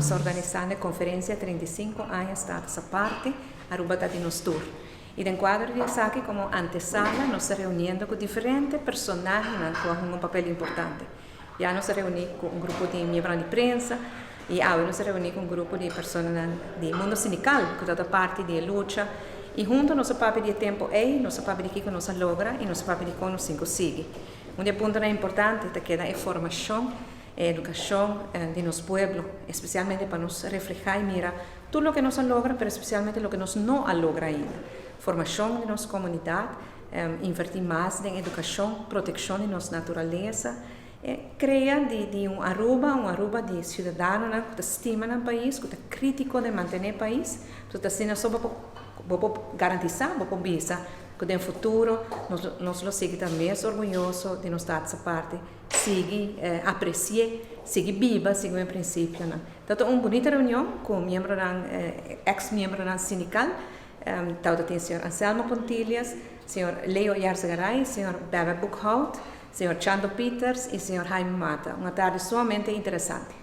Nos ta organisando e conferencia 35 aña Status Aparte, Aruba ta di nos tur. Y den cuadro di esaki como antesala nos ta reuniendo cu diferente personahenan cu a hunga un papel importante. Ya nos a reuni cu un grupo di miembronan di prensa y awe nos a reuni cu un grupo di personanan di mundo sindical cu tabata parti di e lucha y hunto nos a papia di e tempo ey, nos a papia di kico nos a logra y nos a papia di con nos tin cu sigui. Un di e puntonan importante ta keda e formacion, e educacion di nos pueblo, especialmente pa nos refleha y mira tur loke nos a logra pero especialmente loke nos no a logra ainda. Formacion di nos comunidad. Invertí mas den edukashon, protekshon di nos naturalesa, e krea di di un Aruba, un Aruba di siudadanonan ku ta stima nan pais, ku ta krítiko den mantené pais. So ta asina so bo por bo por garantisá, bo por bisa ku den futuro nos lo nos lo sigui ta mes orguyoso di nos Status Aparte, sigui apresi'é, sigui biba segun e prinsipionan. Ta ta un bunita reunion ku miembronan, eks miembronan sindikal. Tabata tin señor Anselmo Pontilius, señor Leo Yarzagaray, señor Bebe Boekhout, señor Chando Pieters y señor Jaime Mata. Un atardi sumamente interesante.